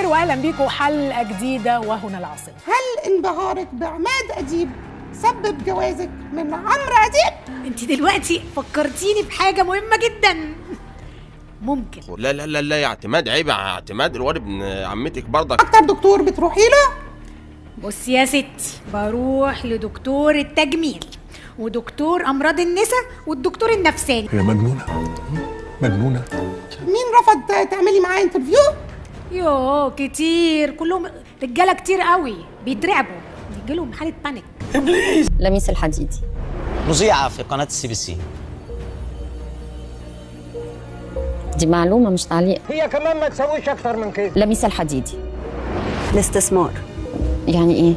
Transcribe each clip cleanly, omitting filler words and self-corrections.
الخير واهلا بيكم حلقة جديدة وهنا العاصمة. هل انبهارك بعماد اديب سبب جوازك من عمرو اديب؟ انت دلوقتي فكرتيني بحاجة مهمة جدا. ممكن لا لا لا لا يا اعتماد، عيب يا اعتماد، الواد ابن عمتك برضك. اكتر دكتور بتروحي له؟ بصي يا ستي، بروح لدكتور التجميل ودكتور امراض النساء والدكتور النفساني. هي مجنونة مجنونة. مين رفض تعملي معاه interview؟ يوه كتير، كلهم رجاله كتير قوي بيترعبوا، بيجيلهم حاله panic. ابليس. لميس الحديدي مذيعة في قناة السي بي سي. دي معلومة مش تعليق. هي كمان ما تسويش أكتر من كده. لميس الحديدي. الاستثمار يعني إيه؟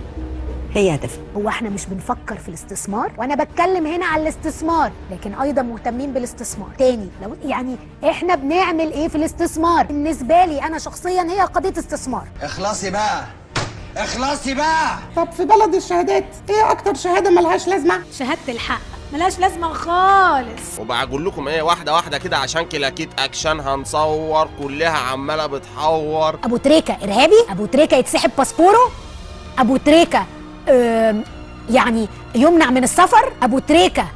هي هدف. هو احنا مش بنفكر في الاستثمار؟ وانا بتكلم هنا على الاستثمار، لكن ايضا مهتمين بالاستثمار تاني. لو يعني احنا بنعمل ايه في الاستثمار؟ بالنسبة لي انا شخصيا هي قضية استثمار. اخلصي بقى، اخلصي بقى. طب في بلد الشهادات، ايه اكتر شهادة ملهاش لازمه؟ شهادة الحق ملهاش لازمه خالص. وبقى اقول لكم ايه، واحدة واحدة كده عشان كلاكيت اكشن هنصور كلها عماله بتحور. ابو تريكه ارهابي، ابو تريكه يتسحب باسبوره، ابو تريكه يعني يمنع من السفر، ابو تريكه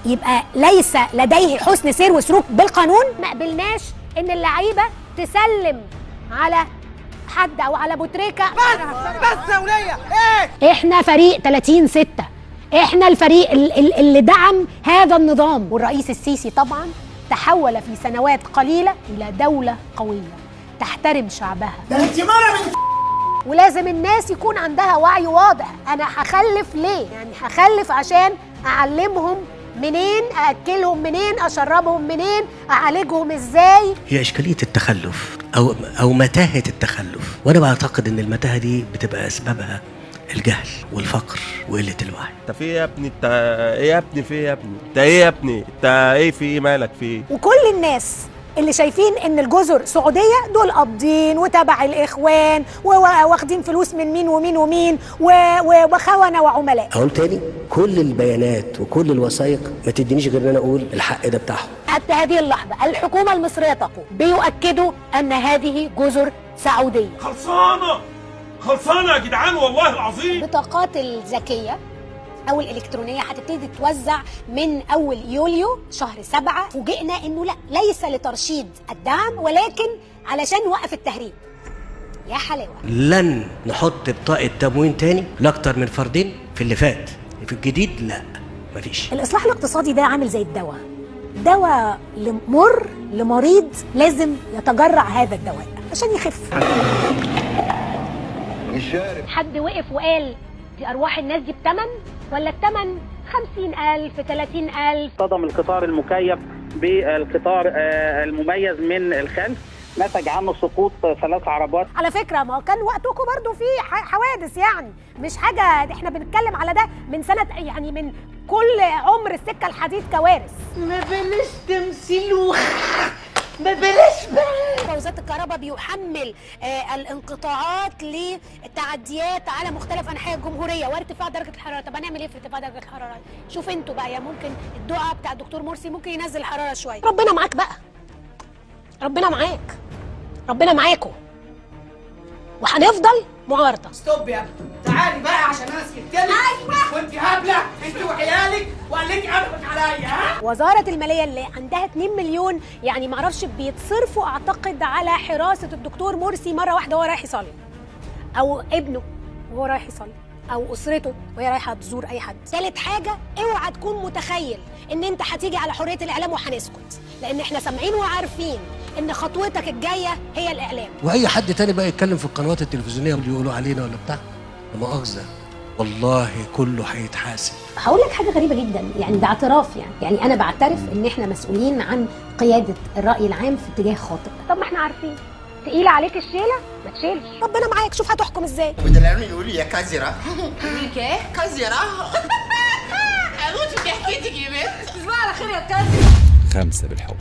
يبقى ليس لديه حسن سير وسلوك بالقانون. ما قبلناش ان اللعيبة تسلم على حد او على ابو تريكه. بس يا وليه، ايه؟ احنا فريق 30-6، احنا الفريق اللي دعم هذا النظام. والرئيس السيسي طبعا تحول في سنوات قليله الى دولة قوية تحترم شعبها. ده انت مرة من ولازم الناس يكون عندها وعي واضح، انا هخلف ليه؟ يعني هخلف عشان اعلمهم منين، ااكلهم منين، اشربهم منين، اعالجهم ازاي. هي اشكالية التخلف او متاهه التخلف، وانا بعتقد ان المتاهة دي بتبقى اسبابها الجهل والفقر وقلة الوعي. انت في ايه يا ابني؟ انت ايه يا ابني؟ في ايه يا ابني؟ انت ايه يا ابني؟ انت ايه في ايه؟ مالك في ايه؟ وكل الناس اللي شايفين ان الجزر سعودية دول قابضين وتبع الاخوان وواخدين فلوس من مين ومين ومين وخونه وعملاء. اقول تاني، كل البيانات وكل الوثائق ما تدينيش غير ان انا اقول الحق ده بتاعهم. حتى هذه اللحظة الحكومة المصرية تقول بيؤكدوا ان هذه جزر سعودية. خلصانه خلصانه يا جدعان والله العظيم. البطاقات الذكية او الالكترونية هتبتدي تتوزع من اول يوليو شهر 7. فوجئنا انه لا، ليس لترشيد الدعم ولكن علشان نوقف التهريب. يا حلاوة. لن نحط بطاقة تموين تاني لاكتر من فردين في اللي فات، في الجديد لا مفيش. الاصلاح الاقتصادي ده عامل زي الدواء، دواء مر لمريض لازم يتجرع هذا الدواء عشان يخف. حد وقف وقال دي ارواح الناس دي بتمن ولا التمن 50,000 30,000؟ صدم القطار المكيف بالقطار المميز من الخلف، نتج عنه سقوط 3 عربات. على فكرة ما كان وقتكم برضو في حوادث، يعني مش حاجة، احنا بنتكلم على ده من سنة، يعني من كل عمر السكة الحديد كوارث. ما بلاش تمثيل ما بلاش بقى. وزارة الكهرباء بيحمل الانقطاعات للتعديات على مختلف انحاء الجمهورية وارتفاع درجه الحرارة. طب هنعمل ايه في ارتفاع درجه الحرارة؟ شوف انتوا بقى، يا ممكن الدعاء بتاع الدكتور مرسي ممكن ينزل الحرارة شوية. ربنا معاك بقى، ربنا معاك، ربنا معاكم، وهنفضل معارضة. ستوب يا ابني، تعالي بقى عشان انا سكت لك. ايوه وانت هبلة انت وعيالك وقلتي ادبك عليا. ها؟ وزارة المالية اللي عندها 2 مليون يعني معرفش بيتصرفوا اعتقد على حراسة الدكتور مرسي مرة واحدة وهو رايح يصلي، او ابنه وهو رايح يصلي، او اسرته وهي رايحة تزور اي حد. ثالث حاجة، اوعى تكون متخيل ان انت هتيجي على حرية الاعلام وهنسكت، لان احنا سامعين وعارفين ان خطوتك الجاية هي الاعلام. واي حد تاني بقى يتكلم في القنوات التلفزيونية واللي يقولوا علينا ولا بتاع، لا مؤاخذة والله كله هيتحاسب. هقول لك حاجة غريبة جدا، يعني ده اعتراف، يعني انا بعترف ان احنا مسؤولين عن قيادة الراي العام في اتجاه خاطئ. طب ما احنا عارفين تقيلة عليك الشيله ما تشيلش. ربنا معاك، شوف هتحكم ازاي. ودلعوني يقولوا يا كازيرة. يقولوا ايه؟ كازيرة. اموت في ضحكتك يا بنت. تصبح على خير يا كازيرة. 5 بالحب.